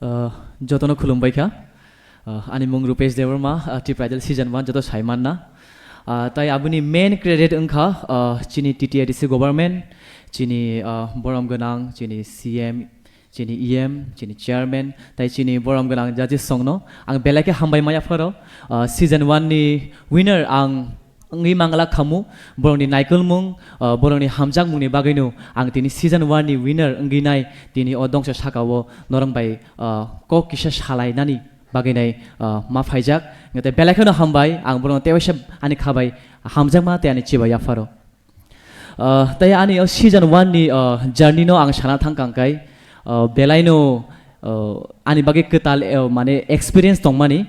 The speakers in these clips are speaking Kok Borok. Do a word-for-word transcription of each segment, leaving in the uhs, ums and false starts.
Uh, jotono khulumbai kha. Uh, ani mung Rupesh Debbarma, uh, Tripura Idol season one joto saimanna. Uh, tai aboni main credit wngkha, uh, chini T T A D C government, chini, uh, borom gwnang, chini C M, chini E M, chini chairman, tai chini borom gwnang judges songno ang belai khe hambai maya pharo. Uh, season one ni winner ang wngwi mangla khamu, borokni naikolmung, uh, borokni hamjakmungni bagwino ang tini season one ni winner wngwi nai, tini o dongsa sakao norok bai, uh, kok kisa salainani bagwi nai, uh, ma phaijak. Tei belai kheno hambai, ang borokno tewaisa ani khabai hamjakma tei ani chibai yapharo. Uh, tei ani o season one ni, uh, journey no ang sana thang kang kai, uh, belaino, uh, ani bagwi kwtal, uh, mane experience tongmani,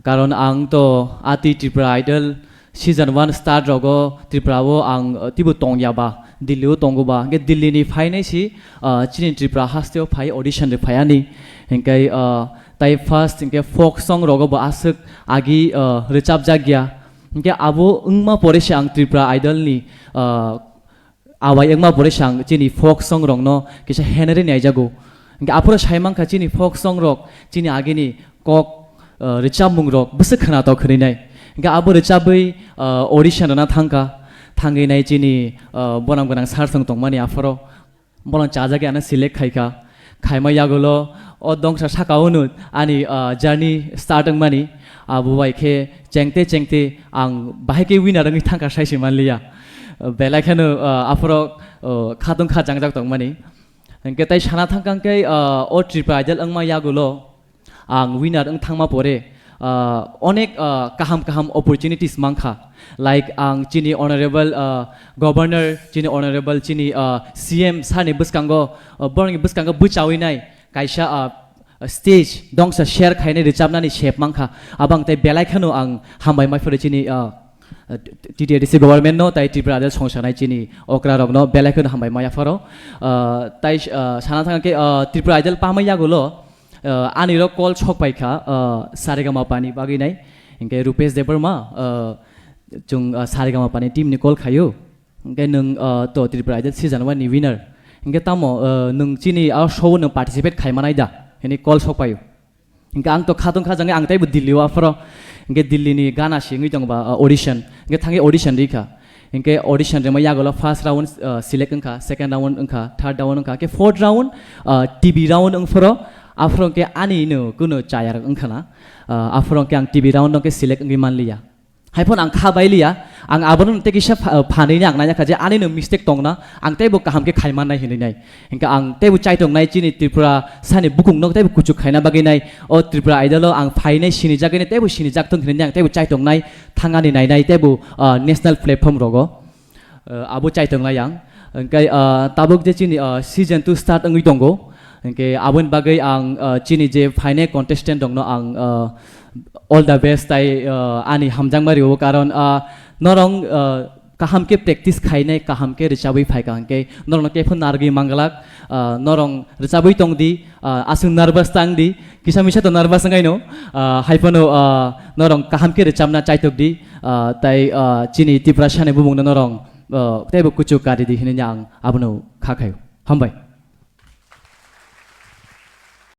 karon ang to ati Tripura Idol season one start rogo Tripura o ang, uh, tibo tongya ba, Delhi o tongo ba, hingke Delhi ni phainai si, uh, chini Tripura hasteo phai audition ri phai ani, hingke, uh, tai first hingke folk song rogo bo aswk agi, uh, rwchapjak ya, hingke abo wngma pore se ang Tripura Idol ni, uh, awai wngma pore se ang chini folk song rokno kisa henari naijago. Hingke aphuru sai mankha chini folk song rok chini agini kok, uh, rwchapmung rok bwswk khwnatok hwnwi nai. Hingke abo rwchabwi, uh, audition rwna thangkha, thangwi nai chini, uh, bonam gwnang sir song tongmani aphuru. Bono chajagwi ano select khaikha. Khaima yagulo o dongsa saka unu ani, ah, journey start wngmani. Abo bai khe chengte chengte ang bahai khe winner wngwi thangkha saisi manliya. Belai kheno, ah, aphuru, ah, khatung kha jangjak tongmani. Hingke tai sana thangkha hingke, ah, o Tripura Idol wngma yagulo ang winner wng thangma pore, ah, onek, ah, kaham kaham opportunities mankha. Like ang chini honorable, ah, governor, chini honorable, chini, ah, C M sir ni bwskango, ah, borokni bwskango bwchawi nai kaisa, ah, stage dongsa share khainai rwchapnani sep mankha. Abang tei belai kheno ang hambai mai phuru chini, ah, T T A D C government no tai Tripura Idol songsanai chini okra rokno belai kheno hambai maya pharo. Ah, tai, ah, sana thangkhe, ah, Tripura Idol pamai yagulo, ah, ani rok call sok pai kha, ah, Saregama pani bagwi nai. Hingke Rupesh Debbarma, ah, chung, ah, Saregama pani team ni call khayo. Hingke nwng, ah, to Tripura Idol season one ni winner. Hingke tamo, ah, nwng chini a show o nwng participate khai manai da? Hini call sok paio. Hingke ang to khatung kha jangwi ang teibo Delhi o aphoro. Hingke Delhi ni gana singwi tongba, ah, audition. Hingke thangwi audition rikha. Hingke audition rima yagulo first round, ah, select wngkha, second round wngkha, third round wngkha. Hingke fourth round, ah, T V round wngphoro. Aphoro hingke ani no kuno chayar wngkha na. Ah, aphoro hingke ang T V round hingke select wngwi manliya. Haiphano ang kha bailiya, ang abono tei kisa pha-, phanwi ni ang nai kha je ani no mistake tongna, ang teibo kaham khe khai mannai hinwi nai. Hingke ang teibo chaitongnai chini Tripura sani bukung no teibo kuchuk khaina bagwi nai. O Tripura Idol o ang phainai sinijak ene teibo sinijak thung hinwi ang teibo chaitongnai thangani nainai teibo, ah, national platform rogo. Eh, abo chaitongnai ang. Hingke, ah, tabuk je chini, ah, season two start wngwi tongo. Hingke aboni bagwi ang, ah, chini je phainai contestant rokno ang, ah, all the best tai, ah, ani hamjakma rio karon, ah, norong, ah, kaham khe practice khainai kaham khe rwchabwi phaikha hingke norokno kepho narwgwi manglak, ah, norong rwchabwi tongdi, ah, aswk nervous tangdi, kisa misa to nervous wngwi no, ah, haiphano, ah, norong kaham khe rwchabna chaitokdi, ah, tai, ah, chini Tiprasani bumungno norong, ah, teibo kuchuk karidi hinwi ang abono kha khaio. Hambai.